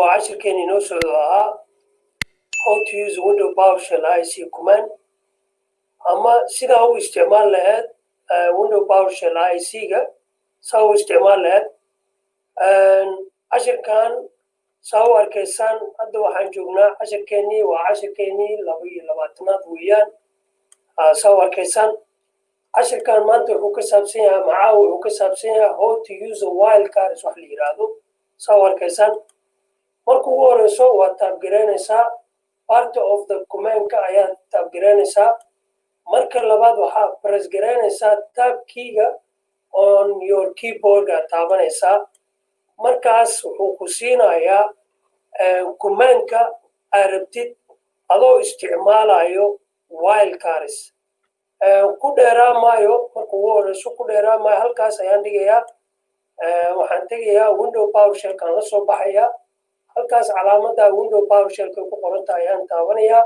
Waa cashirkeeni inoo socdo ahaa how to use Window PowerShell ISE command, ama sidaa u isticmaal lahayd Window PowerShell ISE-ga, saa u isticmaal lahayd. Cashirkan saa u arkaysaan, hadda waxaan joognaa cashirkeenii, waa cashirkeenii 22aad weeyaan. Saa u arkaysaan, cashirkan maanta wuxuu ka saabsan yahay, macaa wuxuu ka saabsan yahay how to use a wildcards wax la yiraahdo. Saa u arkaysaan, marka ugu horeyso waad type garaynaysaa, part of the commandka ayaad type garaynaysaa. Marka labaad waxaa press garaynaysaa tab keyga on your keyboardga taabanaysaa. Markaas wuxuu ku siinayaa commandka aad rabtid adoo isticmaalayo wildcards. Ku dheeraa maayo, marka ugu horeyso ku dheeraa maayo, halkaas ayaan dhigayaa. Waxaan tegayaa Window PowerShellkaan la soo baxayaa. Halkaas calaamada Window PowerShellka ku qoranta ayaan taabanayaa.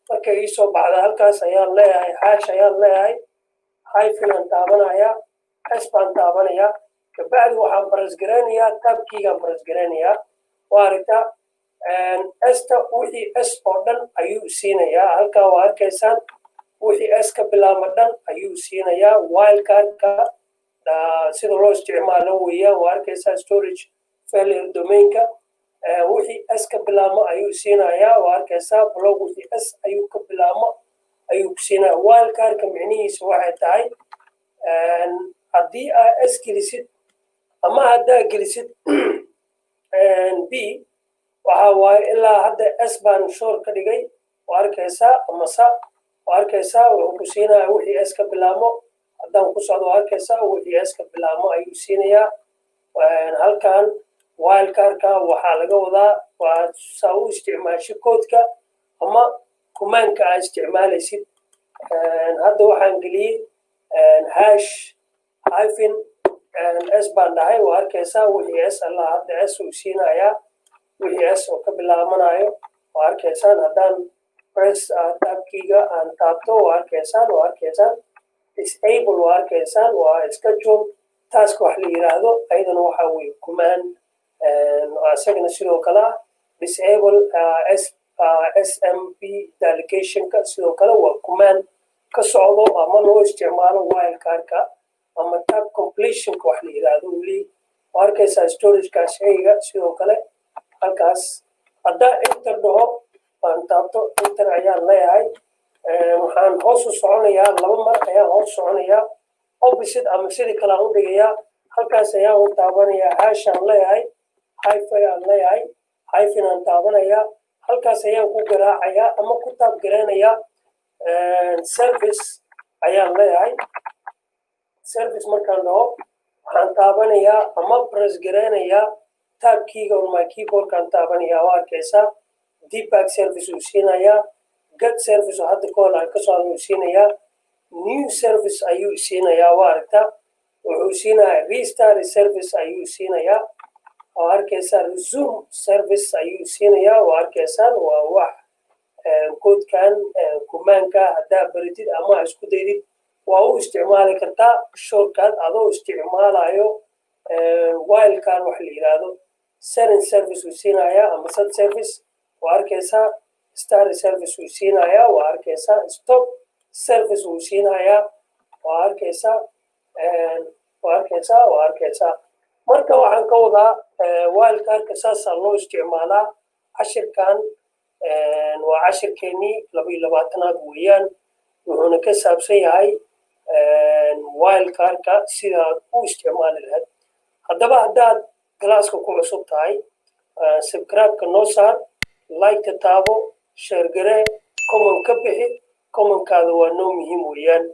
Markay iisoo baxda, halkaas ayaan leeyahay hash ayaan leeyahay, hyphen aan taabanayaa, S baan taabanayaa. Kabacdi waxaan press garaynayaa tab keygaan press garaynayaa. Waa aragtaa, S-ta wixii S oo dhan ayuu siinayaa. Halkaa waa arkaysaan, wixii S ka bilaabma dhan ayuu siinayaa. Wildcardka sida loo isticmaalo weeyaan. Waa arkaysaa, storage failure domainka wixii S ka bilaabmo ayuu siinayaa. Waa arkaysaa, block wixii S ayuu ka bilaabmo ayuu ku siinaya. Wildcardka micnihiisa waxay tahay, haddii aa S gelisid ama haddaa gelisid B, waxa waaye ilaa hadda S baan short ka dhigay. Waa arkaysaa, amase waa arkaysaa, wuxuu ku siinayaa wixii S ka bilaabmo. Haddaan ku socdo, waa arkaysaa, wixii S ka bilaabmo ayuu siinayaa. Halkan wildcardka waxaa laga wadaa waa saa u isticmaasho koodka ama commandka aa isticmaalaysid. Hadda waxaan geliyey hash hyphen S baan dhahay. Waa arkaysaa, wixii S allah hadda S uu siinayaa, wixii S oo ka bilaabanayo. Waa arkaysaan, haddaan press tab keyga aan taabto, waa arkaysaan, waa arkaysaan disable, waa arkaysaan, waa schedule task wax la yiraahdo. Ayadana waxa weye command isagana sidoo kale ah. Disable S SMB delegationka sidoo kale waa command ka socdo ama loo isticmaalo wildcardka ama tab completionka wax la yiraahdo weli. Waa arkaysaa, storageka shayga sidoo kale. Halkaas haddaa enter dhaho, aan taabto, enter ayaan leeyahay. Waxaan hoos u soconayaa, laba mar ayaan hoos soconayaa, opposite ama sidii kale aan u dhigayaa. Halkaas ayaan u taabanayaa, hash aan leeyahay, hyphen aan leeyahay, hyphen aan taabanayaa. Halkaas ayaan ku garaacayaa ama ku type garaynayaa service ayaan leeyahay. Service markaan dhaho, waxaan taabanayaa ama press garaynayaa tab keyga on my keyboardkaan taabanayaa. Waa arkaysaa, debug service uu siinayaa, get service oo hadda kahor aan kasoo hadla uu siinayaa, new service ayuu siinayaa. Waa aragtaa, wuxuu siinayaa restart service ayuu siinayaa. Waa arkaysaa, resume service ayuu siinayaa. Waa arkaysaan, waa wax koodkan commandka haddaa baritid ama isku daydid, waa u isticmaali kartaa shortcut adoo isticmaalayo wildcard wax la yiraahdo. Setting service uu siinayaa ama set service. Waa arkaysaa, start service uu siinayaa. Waa arkaysaa, stop service uu siinayaa. Waa arkaysaa, waa arkaysaa, waa arkaysaa. Marka waxaan ka wadaa, wildcardka saasaa loo isticmaalaa. Cashirkan waa cashirkeenii 22aad weeyaan, wuxuuna ka saabsan yahay wildcardka sidaad u isticmaali lahayd. Haddaba haddaad classka ku cusub tahay, subscribe-ka noo saar, like-ta taabo, share garee, comment ka bixi. Commentkaada waa noo muhiim weeyaan.